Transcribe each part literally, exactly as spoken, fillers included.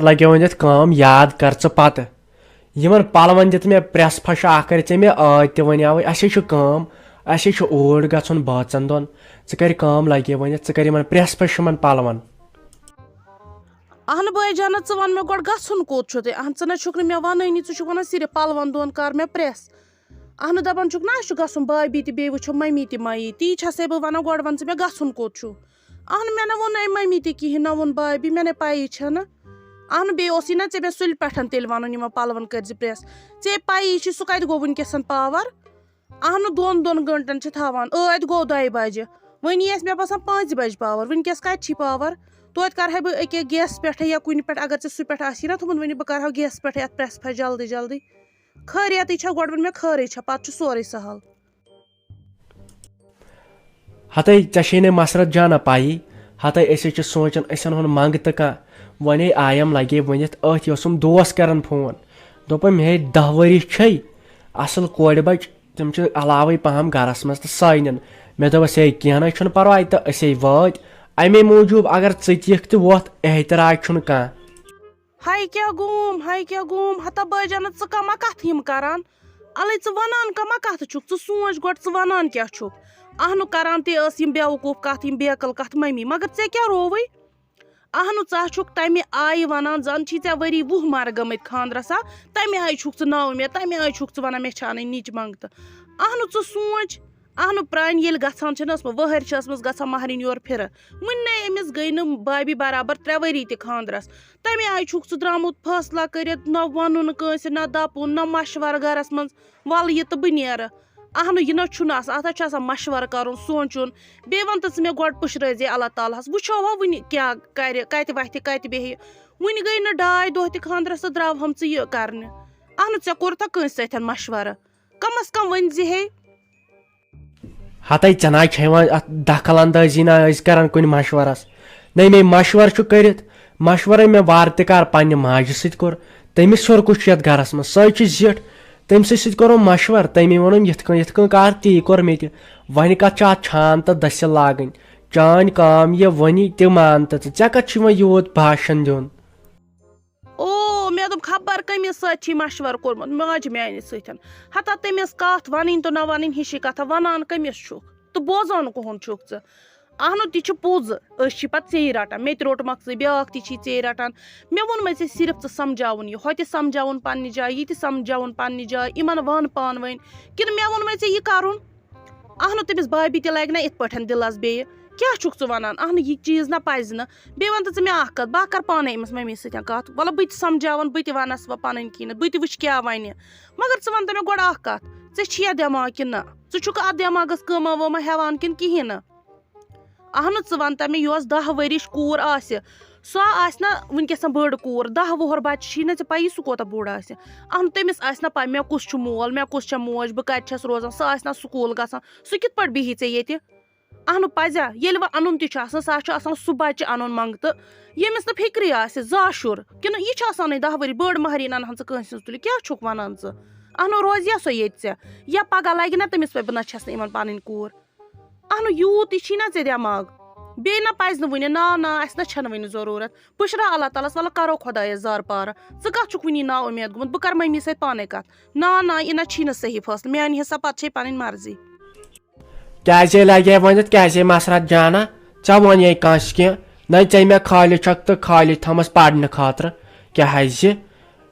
لگیو وۄنۍ یتھ کٲم، یاد کر ژٕ پتہٕ۔ یِمن پلون دِتھ مےٚ پریس پھش اکھ کر ژےٚ مےٚ ٲدۍ تہِ ونیاوٕے، اسے چھُ کٲم، اسے چھُ اوٗرۍ گژھُن بٲژن دۄن۔ ژٕ کر کٲم لگے وۄنۍ یتھ، ژٕ کر یِمن پریس پھش یِمن پلون۔ اہن بٲے جانہ، ژٕ ون مےٚ گۄڈٕ گژھُن کوٚت چھُ تۄہہِ؟ اہن ژٕ نہ چھُکھ نہٕ مےٚ ونٲنی، ژٕ چھُکھ ونان صرف پلون دۄن کر مےٚ پریس۔ اہنُو دپان چھُکھ نہ اسہِ چھُ گژھُن بابی تہِ بیٚیہِ وٕچھو ممی تہِ مایی، تی چھسے بہٕ ونان گۄڈٕ ون ژٕ مےٚ گژھُن کوٚت چھُ؟ اہنُو مےٚ نہ ووٚن أمۍ ممی تہِ کِہیٖنۍ، نہ ووٚن بابی، مےٚ نَے پَیی چھَنہٕ۔ اہنُو بیٚیہِ اوسُے نہ ژےٚ مےٚ سُلہِ پٮ۪ٹھ تیٚلہِ وَنُن یِمن پَلوَن کٔرۍ زِ پرٛٮ۪س۔ ژےٚ پَیی چھِ سُہ کَتہِ گوٚو وٕنکیٚسَن پاوَر؟ اہنُو دۄن دۄن گٲنٛٹَن چھِ تھاوان، ٲدۍ گوٚو دۄیہِ بَجہِ۔ وٕنی ٲسۍ مےٚ باسان پانٛژِ بَجہِ پاوَر، وٕنکیٚس کَتہِ چھی پاوَر؟ توتہِ کَرٕہَے بہٕ أکیاہ گیسَس پٮ۪ٹھَے یا کُنہِ پٮ۪ٹھ، اگر ژےٚ سُہ پٮ۪ٹھ آسی نہ تھوٚمُت، وٕنہِ بہٕ کَرٕہا گیسَس پٮ۪ٹھَے اَتھ پرٛٮ۪س پھَش جلدی جلدی۔ خٲریتٕے چھا؟ گۄڈٕ وَن مےٚ خٲرٕے چھا، پَتہٕ چھُ سورُے سَہَل۔ ہتے ژےٚ چھے نے مسرت جانہ پایی، ہتے أسۍ چھِ سونٛچان أسۍ اَنہون منٛگتہٕ کانٛہہ۔ وۄنۍ آیم لگے ؤنِتھ، أتھۍ اوسُم دوس کران فون۔ دوٚپُن مے ہے دَہ ؤری چھے، اصل کورِ بچ، تِم چھِ علاوے پہم گرس منٛز تہٕ ساینٮ۪ن۔ مےٚ دوٚپس ہے کینٛہہ نہ چھُنہٕ پرواے تہٕ أسے وٲتۍ۔ امے موٗجوٗب اگر ژٕ تہِ یِکھ تہِ وۄتھ، احتراج چھُنہٕ کانٛہہ۔ ہاے کیٛاہ گوم، ہاے کیٛاہ گوم، ہتا بٲے جانہ، ژٕ کما کتھ یِم کران؟ الے ژٕ ونان کما کتھ چھُکھ؟ ژٕ سونٛچ گۄڈٕ، ژٕ ونان کیٛاہ چھُکھ؟ اہنُو کران تہِ ٲس یِم بیوقوٗف کتھ، یِم بیقل کتھ ممی، مگر ژےٚ کیٛاہ رووٕے؟ اہنُو ژٕ ہا چھُکھ تمہِ آیہِ ونان زن چھی ژےٚ ؤری وُہ مر گٔمٕتۍ خاندرس ہا، تمہِ آیہِ چھُکھ ژٕ ناوُمید، تمہِ آیہِ چھُکھ ژٕ ونان مےٚ چھِ انٕنۍ نِچہِ منٛگتہٕ۔ اہنُو ژٕ سونٛچ، اہنُو پرٛانہِ ییٚلہِ گژھان چھِنہٕ ٲسمٕژ، وٕہٕرۍ چھِ ٲسمٕژ گژھان مہرِنۍ یورٕ پھِرٕ، وُنہِ نے أمِس گٔے نہٕ بابی برابر ترٛےٚ ؤری تہِ خاندرس۔ تمہِ آیہِ چھُکھ ژٕ درٛامُت فٲصلہ کٔرِتھ، نہ وَنُن کٲنٛسہِ، نہ دَپُن، نہ مشورٕ گرس منٛز، وَلہٕ یہِ تہٕ بہٕ نیرٕ۔ اہنُو یہِ نہ چھُنہٕ آسان، اَتھ ہا چھُ آسان مشورٕ کَرُن، سونٛچُن۔ بیٚیہِ وَن تہٕ ژٕ مےٚ گۄڈٕ پُشرٲے زِ اللہ تعالیٰ ہَس، وٕچھو وۄنۍ وٕنہِ کیٛاہ کَرِ، کَتہِ وَتھِ، کَتہِ بیٚہہِ۔ وٕنہِ گٔے نہٕ ڈاے دۄہ تہِ خاندرس تہٕ درٛاو ہَم ژٕ یہِ کَرنہِ۔ اہنُو ژےٚ کوٚرتھا کٲنٛسہِ سۭتۍ مشورٕ؟ کم از کم ؤنۍ زِ ہے۔ ہتے ژےٚ نہ چھے وۄنۍ اتھ دخل اندٲزی نہ ٲسۍ کران کُنہِ مشورس۔ نہ مے مشور چھُ کٔرِتھ، مشورے مےٚ وارٕ تہِ کار پننہِ ماجہِ سۭتۍ کوٚر۔ تٔمِس ہیوٚر کُس چھُ یتھ گرس منٛز؟ سۄے چھِ زِٹھ۔ تٔمۍ سٕے سۭتۍ کوٚرُم مشور، تٔمی ووٚنُم یِتھ کٔنۍ یِتھ کٔنۍ کر، تی کوٚر مےٚ تہِ۔ وۄنۍ کتھ چھِ اتھ چھان تہٕ دٔسِل لاگٕنۍ؟ چٲنۍ کٲم یہِ ؤنی تہِ مان تہٕ ژٕ، ژےٚ کتھ چھُے وۄنۍ یوٗت بھاشن دیُن؟ او، مےٚ دوٚپ خبر کٔمِس سۭتۍ چھی مشورٕ کوٚرمُت، ماجہِ میانہِ سۭتۍ۔ ہتا تٔمِس کتھ ونٕنۍ تہٕ نہ ونٕنۍ ہِشی کتھا، ونان کٔمِس چھُکھ تہٕ بوزان کُہُنٛد چھُکھ ژٕ؟ اہنُو تہِ چھُ پوٚز، أسۍ چھی پتہٕ ژیٚے رٹان، مےٚ تہِ روٚٹمکھ ژٕے، بیٛاکھ تہِ چھی ژیٚے رٹان۔ مےٚ ووٚنمَے ژےٚ صرف ژٕ سمجھاوُن یہِ، ہۄتہِ سمجھاوُن پننہِ جایہِ، یہِ تہِ سمجھاوُن پننہِ جایہِ، یِمن ون پانہٕ ؤنۍ۔ کِنہٕ مےٚ ووٚنمَے ژےٚ یہِ کرُن؟ اہنُو تٔمِس بابی تہِ لگہِ نہ یِتھ پٲٹھۍ دِلس بیٚیہِ۔ کیٛاہ چھُکھ ژٕ ونان؟ اہنُو یہِ چیٖز نہ پزِ نہٕ۔ بیٚیہِ ون تہٕ ژٕ مےٚ اکھ کتھ، بہٕ ہا کرٕ پانے أمِس ممی سۭتۍ کتھ۔ وَلہٕ بہٕ تہِ سمجھاون، بہٕ تہِ ونس وۄنۍ پنٕنۍ کِنۍ، بہٕ تہِ وٕچھِ کیٛاہ ونہِ۔ مگر ژٕ ون تہٕ مےٚ گۄڈٕ اکھ کتھ، ژےٚ چھِیا دٮ۪ماغ کِنہٕ نہ؟ ژٕ چھُکھٕ اتھ دٮ۪ماغس کٲمہ وٲمہ ہٮ۪وان کِنہٕ کِہیٖنۍ نہٕ؟ اہنُو ژٕ ون تہٕ مےٚ، یۄس دَہ ؤرِش کوٗر آسہِ، سۄ آسہِ نہ وٕنکیٚس بٔڑ کوٗر، دَہ وُہُر بچہِ چھی نہ ژےٚ پَیی سُہ کوٗتاہ بوٚڑ آسہِ۔ اہنُو تٔمِس آسہِ نہ پَے مےٚ کُس چھُ مول، مےٚ کُس چھےٚ موج، بہٕ کَتہِ چھَس روزان، سۄ آسہِ نہ سکوٗل گژھان، سُہ کِتھ پٲٹھۍ بیٚہہِ ژےٚ ییٚتہِ؟ اہنُو پَزیٛا؟ ییٚلہِ وۄنۍ اَنُن تہِ چھُ آسان، سُہ ہا چھُ آسان سُہ بَچہِ اَنُن منٛگتہٕ، ییٚمِس نہٕ فِکرٕے آسہِ زانٛہہ شُر، کِنہٕ یہِ چھُ آسانٕے دَہ ؤری بٔڑ مہریٖن اَنہٕ ہن ژٕ کٲنٛسہِ ہٕنٛز تُلِتھ، کیٛاہ چھُکھ وَنان ژٕ؟ اہنُو روزِ یا سۄ ییٚتہِ ژےٚ، یا پَگاہ لَگہِ نہ تٔمِس پَے بہٕ نہ چھَس نہٕ یِمَن پَنٕنۍ کوٗر۔ اہنُو یوٗت تہِ چھی نہ ژےٚ دٮ۪ماغ؟ بیٚیہِ نہ پَزِ نہٕ وٕنہِ، نا نا، اَسہِ نہ چھَنہٕ وٕنہِ ضروٗرت۔ پُشرا اللہ تعالیٰ ہَس، وَلہٕ کَرو خۄدایَس زارٕ پارٕ۔ ژٕ کَتھ چھُکھ وٕنی نا اُمید گوٚمُت؟ بہٕ کَرٕ مٔمی سۭتۍ پانَے کَتھ۔ نا نا، یہِ نہ چھی نہٕ صحیح فٲصلہٕ۔ میٛانہِ حِساب پَتہٕ چھے پَنٕنۍ مرضی۔ کیٛازے لگے ؤنِتھ، کیٛازے مسرت جانہ؟ ژےٚ ووٚنے کٲنٛسہِ کینٛہہ؟ نَے ژےٚ مےٚ خالہِ چھکھ تہٕ خالہِ تھٲمٕژ پرنہٕ خٲطرٕ۔ کیٛاہ حظ یہِ؟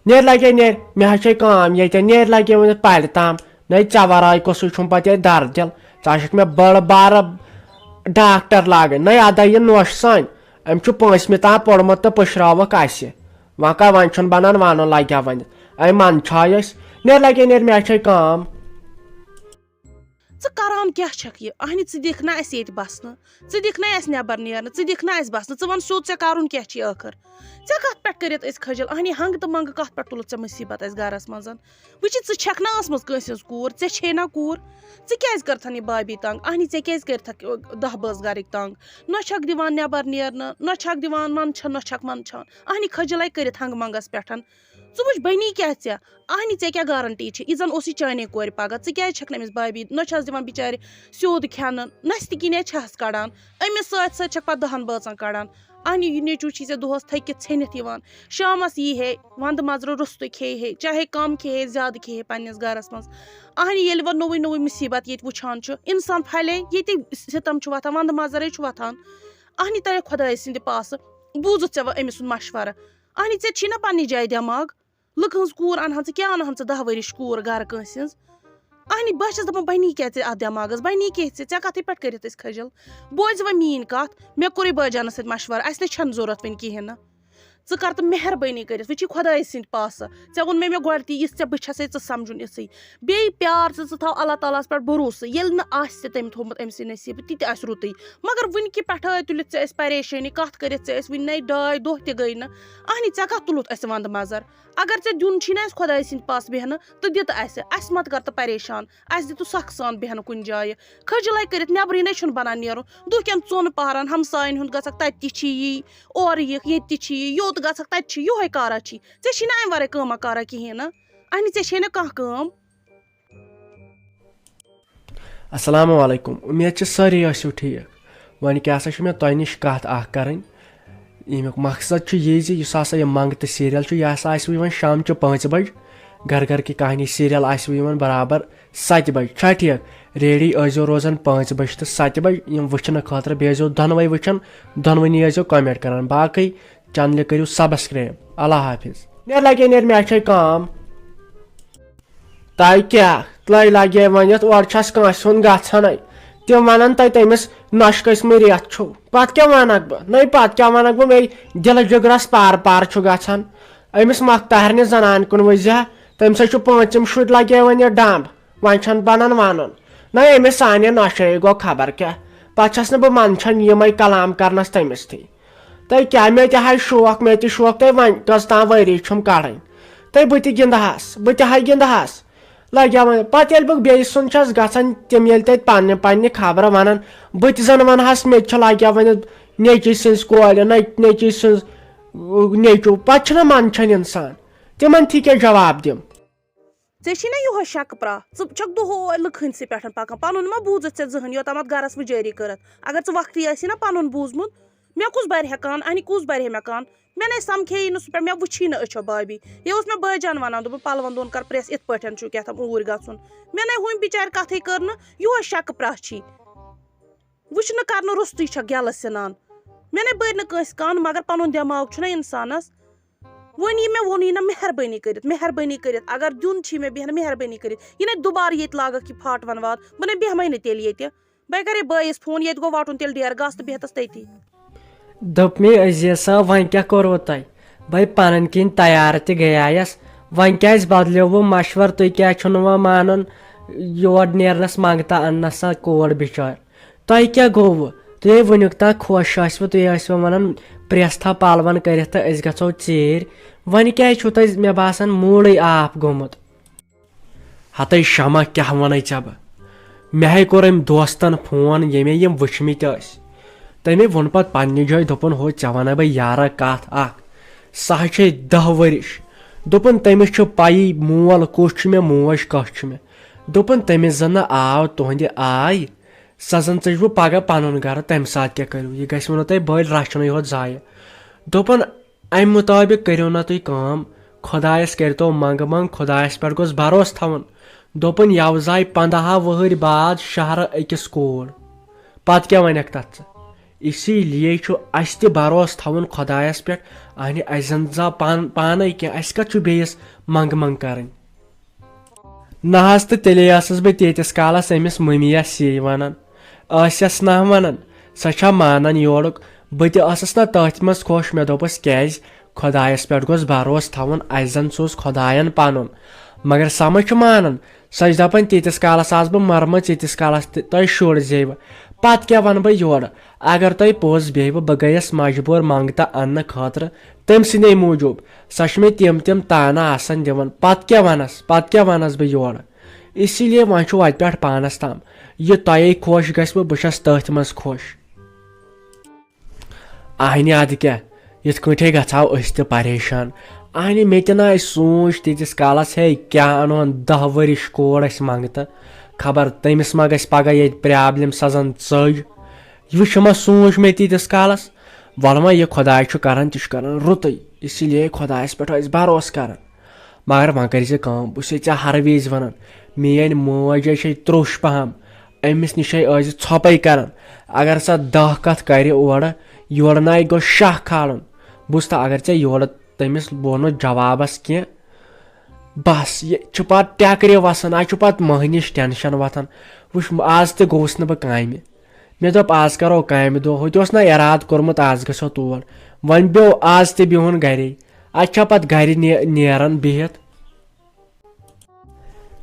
نیر لگے نیر، مےٚ حظ چھے کٲم ییٚتٮ۪ن، نیر لگے ؤنِتھ پرِ تام۔ نَے ژےٚ ورٲے کُسُے چھُم پتہٕ ییٚتہِ درد دِل؟ ژٕ حظ چھکھ مےٚ بٔڑ بارٕ ڈاکٹر لاگٕنۍ۔ نَے ادا یہِ نوٚش سٲنۍ، أمۍ چھُ پٲنٛژمہِ تام پوٚرمُت تہٕ پُشراوکھ اسہِ۔ وۄنۍ کر، وۄنۍ چھُنہٕ بنان ونُن، لگیا ؤنِتھ۔ أمۍ منٛد چھایہِ أسۍ۔ نیر لگے نیر، مےٚ حظ چھے کٲم۔ ژٕ کران کیٛاہ چھکھ یہِ؟ اہنہِ، ژٕ دِکھ نہ اسہِ ییٚتہِ بسنہٕ، ژٕ دِکھ نہ اسہِ نٮ۪بر نیرنہٕ، ژٕ دِکھ نہ اسہِ بسنہٕ، ژٕ وَن سیوٚد، ژےٚ کرُن کیٛاہ چھُے ٲخٕر؟ ژےٚ کتھ پٮ۪ٹھ کٔرِتھ أسۍ کھٔجل؟ اہنہِ، ہنٛگہٕ تہٕ منٛگہٕ کتھ پٮ۪ٹھ تُلُتھ ژےٚ مُصیبت اسہِ گرس منٛز؟ وٕچھِ، ژٕ چھکھ نہ ٲسمٕژ کٲنٛسہِ ہٕنٛز کوٗر، ژےٚ چھے نہ کوٗر، ژٕ کیٛازِ کٔرتھن یہِ بابی تنگ؟ اہنہِ، ژےٚ کیٛازِ کٔرتھکھ دَہ بٲژ گرٕکۍ تنگ؟ نہ چھکھ دِوان نٮ۪بر نیرنہٕ، نہ چھکھ دِوان منٛدچھان، نہ چھکھ منٛدچھان۔ اہنہِ، کھٔجلے کٔرِتھ ہنٛگہٕ منٛگس پٮ۪ٹھ۔ ژٕ وٕچھ، بنی کیٛاہ ژےٚ؟ اہنہِ، ژےٚ کیٛاہ گارنٹی چھِ؟ یہِ زن اوسُے چانے کورِ پگاہ۔ ژٕ کیٛازِ چھکھ نہٕ أمِس بابی، نہ چھس دِوان بِچارِ سیوٚد کھٮ۪نہٕ، نستہِ کِنے چھس کڑان، أمِس سۭتۍ سۭتۍ چھکھ پتہٕ دہن بٲژن کڑان۔ اہنہِ یہِ نیٚچوٗ چھِ ژےٚ دۄہَس تھٔکِتھ ژھیٚنِتھ یِوان، شامَس یی ہے وَندٕ مَزرٕ روٚستُے کھیٚیہِ ہے، چاہے کَم کھیٚیہِ ہے زیادٕ کھیٚیہِ ہے پنٛنِس گَرَس منٛز۔ اہنہِ ییٚلہِ وۄنۍ نوٚوُے نوٚوُے مُصیٖبت ییٚتہِ وٕچھان چھُ، اِنسان پھَلے ییٚتہِ سِتَم چھُ وۄتھان، وَندٕ مَزرَے چھُ وۄتھان۔ اہنہِ تَرے خۄداے سٕنٛدِ پاسہٕ، بوٗزُتھ ژےٚ وۄنۍ أمۍ سُنٛد مَشوَرٕ؟ اہنہِ ژےٚ چھی نہ پنٛنہِ جایہِ دٮ۪ماغ؟ لُکہٕ ہٕنٛز کوٗر اَنہٕ ہن ژٕ، کیٛاہ اَنہٕ ہن ژٕ دَہ ؤرِش کوٗر گَرٕ کٲنٛسہِ ہٕنٛز؟ اہنہِ بہٕ چھَس دَپان، بَنی کیٛاہ ژےٚ اَتھ دٮ۪ماغَس؟ بَنی کیٛاہ ژےٚ؟ ژےٚ کَتھٕے پٮ۪ٹھ کٔرِتھ أسۍ کھٔجِل؟ بوزِ وۄنۍ میٛٲنۍ کَتھ، مےٚ کوٚرُے بٲے جانَس سۭتۍ مَشوَرٕ، اَسہِ نَے چھَنہٕ ضوٚرَتھ وۄنۍ کِہیٖنۍ نہٕ۔ ژٕ کَر تہٕ مہربٲنی کٔرِتھ، وٕچھی خۄداے سٕنٛدۍ پاسہٕ، ژےٚ ووٚن مےٚ، مےٚ گۄڈٕ تہِ یِژھ ژےٚ بہٕ چھَسَے ژٕ سَمجھُن یِژھٕے۔ بیٚیہِ پیار ژٕ، ژٕ تھاو اللہ تعالیٰ ہَس پٮ۪ٹھ بروسہٕ، ییٚلہِ نہٕ آسہِ ژےٚ تٔمۍ تھوٚومُت أمۍ سٕے نصیٖبہٕ، تہِ تہِ آسہِ رُتُے۔ مگر وٕنہِ کہِ پٮ۪ٹھٕ تُلِتھ ژےٚ اَسہِ پریشٲنی، کَتھ کٔرِتھ ژےٚ اَسہِ وٕنہِ نَے ڈاے دۄہ تہِ گٔے نہٕ۔ اہنہِ ژےٚ کَتھ تُلُتھ اَسہِ وَندٕ مَزَر؟ اگر ژےٚ دیُن چھی نہ اَسہِ خۄداے سٕنٛدِ پاسہٕ بیٚہنہٕ، تہٕ دِ تہٕ اَسہِ، اَسہِ مَتہٕ کَر تہٕ پریشان، اَسہِ دِ تہٕ سۄکھٕ سان بیٚہنہٕ کُنہِ جایہِ۔ کھٔجلَے کٔرِتھ نٮ۪برٕے نَے چھُنہٕ بَنان نیرُن۔ دُہ کٮ۪ن ژۄن پَہرَن ہمسایَن ہُنٛد گژھکھ، تَتہِ تہِ چھی یی، اورٕ یِکھ، ییٚتہِ تہِ چھی یی، یوٚت گژھکھ، تَتہِ چھی یِہوٚے کارا چھی۔ ژےٚ چھی نہ اَمہِ وَرٲے کٲمہ کارا کِہیٖنۍ نہٕ۔ اہنہِ ژےٚ چھے نہ کانٛہہ کٲم؟ السلام علیکم، امید چھِ سٲری ٲسِو ٹھیٖک۔ وۄنۍ کیٛاہ سا چھُ مےٚ تۄہہِ نِش کَتھ اَکھ کَرٕنۍ۔ ییٚمیُک مقصد چھُ یہِ زِ یُس ہسا یہِ منٛگتہٕ سیٖریَل چھُ، یہِ ہسا آسہِ وۄنۍ شامچہِ پانٛژِ بجہِ۔ گَر گَر کی کہانی سیٖریَل آسہِ وۄنۍ یِوان برابر سَتہِ بجہِ۔ چھا ٹھیٖک؟ ریڈی ٲسۍزیو روزان پانٛژِ بجہِ تہٕ سَتہِ بجہِ یِم وٕچھنہٕ خٲطرٕ۔ بیٚیہِ ٲسۍزیو دۄنوَے وٕچھان، دۄنوٕنی ٲسۍزیو comment کَران۔ باقٕے چینلہِ کٔرِو subscribe۔ اللہ حافظ۔ نیر لگے نیر، مےٚ چھے کٲم۔ تۄہہِ کیٛاہ؟ تۄہہِ لگے ؤنِتھ، اورٕ چھَس کٲنٛسہِ ہُنٛد گژھنَے۔ تِم وَنَن تۄہہِ تٔمِس نۄشہِ قٕسمٕے ریٚتھ چھُو۔ پَتہٕ کیٛاہ وَنَکھ بہٕ؟ نَے پَتہٕ کیٛاہ وَنَکھ بہٕ؟ مے دِلہٕ جِگرَس پار پار چھُ گژھان۔ أمِس مۄختارنہِ زَنانہِ کُن وٕچھ زِ، تٔمِس ہے چھُ پٲنٛژِم شُرۍ لگے وۄنۍ یہِ ڈَمب۔ وۄنۍ چھَنہٕ بَنان وَنُن۔ نَے أمِس سانہِ نۄشہِ گوٚو خبر کیٛاہ۔ پَتہٕ چھَس نہٕ بہٕ منٛدچھان یِمَے کلام کَرنَس تٔمِس تھی۔ تۄہہِ کیٛاہ، مےٚ تہِ ہاے شوق، مےٚ تہِ شوق، تۄہہِ وۄنۍ کٔژ تام ؤری چھُم کَڑٕنۍ۔ تۄہہِ بہٕ تہِ گِنٛدٕ ہاس، بہٕ تہِ ہاے گِنٛدٕ ہاس۔ لَگیٛاو وۄنۍ۔ پَتہٕ ییٚلہِ بہٕ بیٚیہِ سُنٛد چھَس گژھان، تِم ییٚلہِ تَتہِ پنٛنہِ پنٛنہِ خبرٕ وَنان، بہٕ تہِ زَن وَنہٕ ہَس، مےٚ تہِ چھُ لَگیٛاو وۄنۍ نیٚچِوۍ سٕنٛز کورِ، نہ نیٚچِوۍ سٕنٛز، نیٚچوٗ۔ پَتہٕ چھُنہ منٛدچھان اِنسان۔ تِمَن تھی کیٛاہ جواب دِم؟ ژےٚ چھی نا یِہوٚے شکہٕ پرٛاہ؟ ژٕ چھکھ دۄہے لُکہٕ ہٕنٛدسٕے پٮ۪ٹھ پکان، پنُن ما بوٗزُتھ ژےٚ زٕہٕنۍ یوتامتھ گرس منٛز جٲری کٔرٕتھ؟ اگر ژٕ وقتٕے ٲسی نا پنُن بوٗزمُت، مےٚ کُس برِ ہے کان، اَنہِ کُس برِ ہے مےٚ کان؟ مےٚ نے سمکھے یی نہٕ سُہ پٮ۪ٹھ، مےٚ وٕچھی نہٕ أچھو بھابھی۔ یہِ اوس مےٚ بٲے جان ونان، دوٚپُن، پلون دۄن کر پرٛٮ۪س، یِتھ پٲٹھۍ چھُ کیٛاہ تام اوٗرۍ گژھُن۔ مےٚ نے ہُمہِ بِچارِ کتھٕے کٔر نہٕ، یِہوٚے شکہٕ پرٛاہ چھی۔ وٕچھنہٕ کرنہٕ روٚستُے چھکھ گٮ۪لہٕ سِنان۔ مےٚ نے بٔرۍ نہٕ کٲنٛسہِ کان، مگر پنُن دٮ۪ماغ چھُنہ انسانس۔ وۄنۍ یہِ مےٚ ووٚنُے نہ، مہربٲنی کٔرِتھ، مہربٲنی کٔرِتھ، اگر دیُن چھی مےٚ بیٚہنہٕ، مہربٲنی کٔرِتھ، یہِ نے دُبارٕ ییٚتہِ لاگکھ یہِ پھاٹ ونواد، بہٕ نے بیٚہمَے نہٕ تیٚلہِ ییٚتہِ۔ بہٕ کَرے بٲیِس فون، ییٚتہِ گوٚو وَٹُن تیٚلہِ ڈیر گاسہٕ تہٕ بیٚہتَس تٔتی۔ دوٚپ مے، عزیز صٲب، وۄنۍ کیٛاہ کوٚروٕ تۄہہِ؟ بہٕ پنٕنۍ کِنۍ تیار تہِ گٔیایس، وۄنۍ کیٛازِ بدلیووٕ مشورٕ؟ تُہۍ کیٛازِ چھِو نہٕ وۄنۍ مانان یور نیرنس منٛگتہٕ اننس سۄ کوٗر بِچٲر؟ تۄہہِ کیٛاہ گوٚوٕ؟ تُہۍ ہے وٕنیُک تام خۄش ٲسوٕ، تُہۍ ٲسوٕ ونان پرٛٮ۪س تھاو پلون کٔرِتھ تہٕ أسۍ گژھو ژیٖرۍ۔ وۄنۍ کیٛازِ چھُو تۄہہِ، مےٚ باسان، موٗڈٕے آف گوٚمُت؟ ہتے شمع، کیٛاہ ونے ژےٚ بہٕ؟ مےٚ ہے کوٚر أمۍ دوستن فون، ییٚمے یِم وٕچھمٕتۍ ٲسۍ۔ تٔمۍ ووٚن پتہٕ پننہِ جایہِ، دوٚپُن، ہو، ژےٚ ونَے بہٕ یارا کتھ اکھ، سۄ ہا چھے دَہ ؤرِش۔ دوٚپُن، تٔمِس چھُ پَیی مول کُس چھُ مےٚ، موج کۄس چھِ مےٚ۔ دوٚپُن، تٔمِس زَن نہٕ آو تُہنٛدِ آے، سۄ زَن ژٔج بہٕ پگاہ پنُن گرٕ، تمہِ ساتہٕ کیٛاہ کٔرِو؟ یہِ گژھِ وُنہٕ تۄہہِ بٔلۍ رچھنٕے ہوت ضایع۔ دوٚپُن، امہِ مُطٲبِق کٔرِو نا تُہۍ کٲم، خۄدایس کٔرۍتو منٛگہٕ منٛگ، خۄدایس پٮ۪ٹھ گوٚژھ بھروسہٕ تھاوُن۔ دوٚپُن، یوٕ زایہِ پنٛداہا وُہٕرۍ بعد شہرٕ أکِس کوٗر، پتہٕ کیٛاہ ونکھ تتھ ژٕ؟ اسی لیے چھُ اسہِ تہِ بھروسہٕ تھاوُن خۄدایس پٮ۪ٹھ، اہنہِ، اسہِ زن زا پان-، پانے کینٛہہ، اسہِ کتھ چھُ بیٚیِس منٛگہٕ منٛگ کرٕنۍ؟ نہ حظ، تہٕ تیٚلے ٲسٕس بہٕ تیٖتِس کالس أمِس مٔمی یس یی ونان، ٲسۍ یس نہ ونان، سۄ چھا مانان یورُک؟ بہٕ تہِ ٲسٕس نہ تٔتھۍ منٛز خۄش، مےٚ دوٚپُس، کیٛازِ؟ خۄدایس پٮ۪ٹھ گوٚژھ بھروسہٕ تھاوُن، اسہِ زن سوٗز خۄداین پنُن۔ مگر سۄ ما چھِ مانان؟ سۄ چھِ دپان، تیٖتِس کالس آس بہٕ مٔرمٕژ، ییٖتِس کالس تہِ تۄہہِ شُر زیوٕ، پتہٕ کیٛاہ ونہٕ بہٕ یورٕ؟ اگر تۄہہِ پوٚز بیہوٕ، بہٕ گٔیس مجبوٗر منٛگتہٕ اننہٕ خٲطرٕ تٔمۍ سٕنٛدے موٗجوٗب۔ سۄ چھِ مےٚ تِم تِم طعنہٕ آسان دِوان، پتہٕ کیٛاہ ونس، پتہٕ کیٛاہ ونس بہٕ یورٕ؟ اسی لیے وۄنۍ چھُ وتہِ پٮ۪ٹھ پانس تام، یہِ تۄہے خۄش گژھِوٕ، بہٕ چھس تٔتھۍ منٛز خۄش۔ اہنہِ، ادٕ کیٛاہ، یِتھ کٲٹھۍ ہے گژھو أسۍ تہِ پریشان۔ اہنہِ، مےٚ تہِ نہ آسہِ سوٗنچ تیٖتِس کالس، ہے، کیٛاہ انہون دَہ ؤرِش کور اسہِ منٛگتہٕ، خبر تٔمِس ما گژھِ پگاہ ییٚتہِ problem، سۄ زن ژٔج۔ یہِ وٕچھ ما سوٗنچ مےٚ تیٖتِس کالس۔ وَلہٕ وۄنۍ، یہِ خۄداے چھُ کران، تہِ چھُ کران رُتُے، اسی لیے خۄدایَس پٮ۪ٹھ ٲسۍ بھروسہٕ کران۔ مگر وۄنۍ کٔرۍ زِ کٲم، بہٕ چھُسے ژےٚ ہر وِزِ وَنان، میٲنۍ موج چھے ترٛوٚش پہم، أمِس نِشے ٲسۍ زِ ژھۄپَے کران۔ اگر سۄ دَہ کَتھ کرِ اورٕ یورٕ، نَے گوٚو شاہ کھالُن۔ بوٗزتھا، اگر ژےٚ یورٕ تٔمِس ووٚنُتھ جوابَس کینٛہہ، بس، یہِ چھُ پتہٕ ٹٮ۪کرِ وسان، اتہِ چھُ پتہٕ مٔہنِش ٹینشن وۄتھان۔ وٕچھ، آز تہِ گوٚوُس نہٕ بہٕ کامہِ۔ مےٚ دوٚپ، آز کرو کامہِ دۄہ، ہُتہِ اوس نہ ارادٕ کوٚرمُت آز گژھو تور۔ وۄنۍ پیوٚو آز تہِ بِہُن گرے۔ اتہِ چھا پتہٕ گرِ نے-، نیران بِہِتھ؟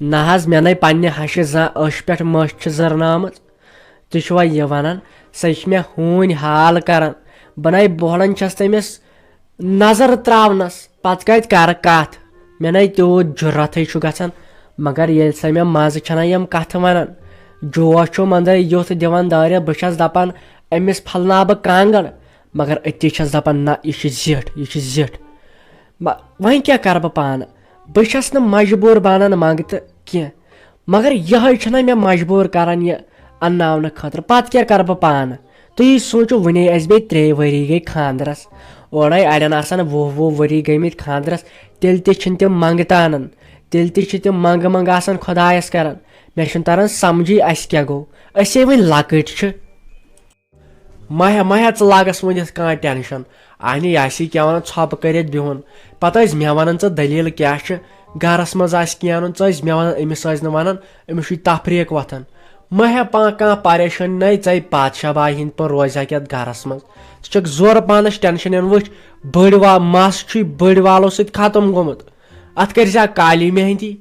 نہ حظ، مےٚ نے پننہِ ہشہِ زانٛہہ أچھ پٮ۪ٹھ مٔچھ چھِ زٔرنٲمٕژ۔ تُہۍ چھِوا یہِ ونان؟ سۄ چھِ مےٚ ہوٗنۍ حال کران۔ بہٕ نے بوڑن چھس تٔمِس نظر تراونس، پتہٕ کتہِ کرٕ کتھ؟ مےٚ نے تیوٗت جُرتھٕے چھُ گژھان۔ مگر ییٚلہِ سۄ مےٚ منٛزٕ چھنہ یِم کتھٕ ونان، جوش چھُم أنٛدرے یُتھ دِوان دٲرِتھ، بہٕ چھس دپان، أمِس پھلناو بہٕ کانٛگٕر۔ مگر أتی چھس دپان، نہ، یہِ چھِ زِٹھ، یہِ چھِ زِٹھ۔ مہ-، وۄنۍ کیٛاہ کرٕ بہٕ پانہٕ؟ بہٕ چھس نہٕ مجبوٗر بنان منٛگتہٕ کینٛہہ۔ مگر یِہوٚے چھُنہ مےٚ مجبوٗر کران یہِ انناونہٕ خٲطرٕ۔ پتہٕ کیٛاہ کرٕ بہٕ پانہٕ؟ تُہی سوٗنٛچِو، وُنے اَسہِ بیٚیہِ ترٛے ؤری گٔے خانٛدرس۔ اورے اَڑٮ۪ن آسان وُہ وُہ ؤری گٔمٕتۍ خانٛدرس، تیٚلہِ تہِ چھِنہٕ تِم منٛگتہٕ انان، تیٚلہِ تہِ چھِ تِم منٛگہٕ منٛگہٕ آسان خۄدایس کران۔ مےٚ چھُنہٕ تران سمجھٕے، اَسہِ کیٛاہ گوٚو؟ أسے وۄنۍ لۄکٕٹۍ چھِ۔ ماہیا، ماہیا، ژٕ لاگس وۄنۍ یتھ کانٛہہ ٹینشن۔ اہنہِ، یہِ آسی کیٛاہ ونان، ژھۄپہٕ کٔرِتھ بِہُن۔ پتہٕ ٲسۍ مےٚ ونان، ژٕ دٔلیٖل کیٛاہ چھِ؟ گرس منٛز آسہِ کینٛہہ انُن، ژٕ ٲسۍ مےٚ ونان، أمِس ٲسۍ نہٕ ونان، أمِس چھُ یہِ تفریٖق وۄتھان۔ ماہیا، پانہٕ کانٛہہ پریشٲنی نَے، ژَے پادشاہ باے ہِنٛدۍ پٲٹھۍ روزِ ہا کیٛاہ گرس منٛز؟ ژٕ چھکھ زورٕ پانس ٹینشن ہٮ۪وان۔ وٕچھ، بٔڑۍ وا-، مس چھُے بٔڑۍ والو سۭتۍ ختم گوٚمُت۔ اتھ کٔرۍ زِ کالی مہندی۔